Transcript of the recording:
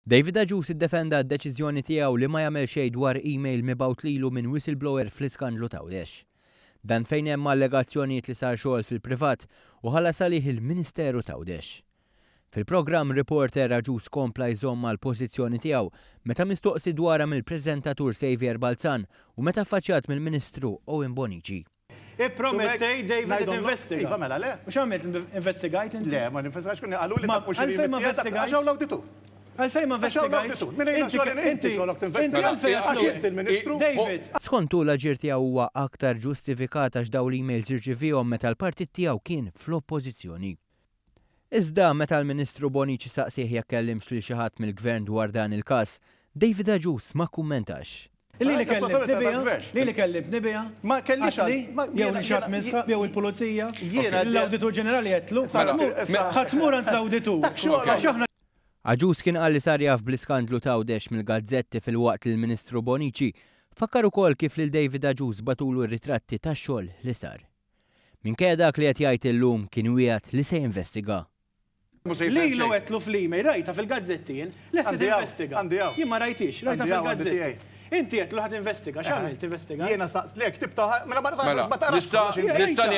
David Agius iddefenda d-deċiżjoni tiegħu li ma jagħmel xejn dwar email mibgħut lilu minn whistleblower fl-iskandlu t'Għawdex. Dan fejn hemm allegazzjonijiet li sar xogħol fil-privat u ħallas għalih il-Ministeru t'Għawdex. Fil-programm Reporter Agius kompla jżomm mal-pożizzjoni tiegħu meta mistoqsi dwarha mill-preżentatur Saviour Balzan u meta affaċċjat mill-Ministru Owen Bonnici. Ippromettejt David li tinvestiga. Iva mela le. U x'għamilt investigajt inti? Le, ma ninvestigax kien qaluli dak mhux Għalfejn ma investigajtx? Għax hawn l-awditur. Għalfejn ma investigajtx? Min ejna xogħol inti xogħolok tinvestiga. Għax inti l-Ministru. David. Skont hu l-aġir tiegħu huwa aktar ġustifikat għax dawn l-emails irċiviehom meta l-partit tiegħu kien fl-Oppożizzjoni. Iżda meta l-Ministru Bonnici saqsieh jekk kellimx lil xi ħadd mill-Gvern dwar dan il-każ, David Agius ma kkummentax. Lili kellimtni biha, lili kellimtni biha, għedtli, jew lil xi ħadd minn sħab, jew il-pulizija, lill-Awditur Ġenerali għedtlu, ħa tmur għand l-Awditur, għax aħna. Agius kien qal li sar jaf bl-iskandlu t'Għawdex mill-gazzetti filwaqt li l-Ministru Bonnici fakkar ukoll kif lil David Agius bagħtulu r-ritratti tax-xogħol li sar. Minkejja dak li qed jgħid illum kien wiegħed li se jinvestiga. Lilu għedtlu fl-email, rajtha fil-gazzetti jien, lest li tinvestiga. Jien ma rajthiex, rajtha fil-gazzetti. Inti għedtlu ħa tinvestiga, x'għamilt, investigajt? Jiena saqs, le ktibtha, mela ma taqrax kollox inti.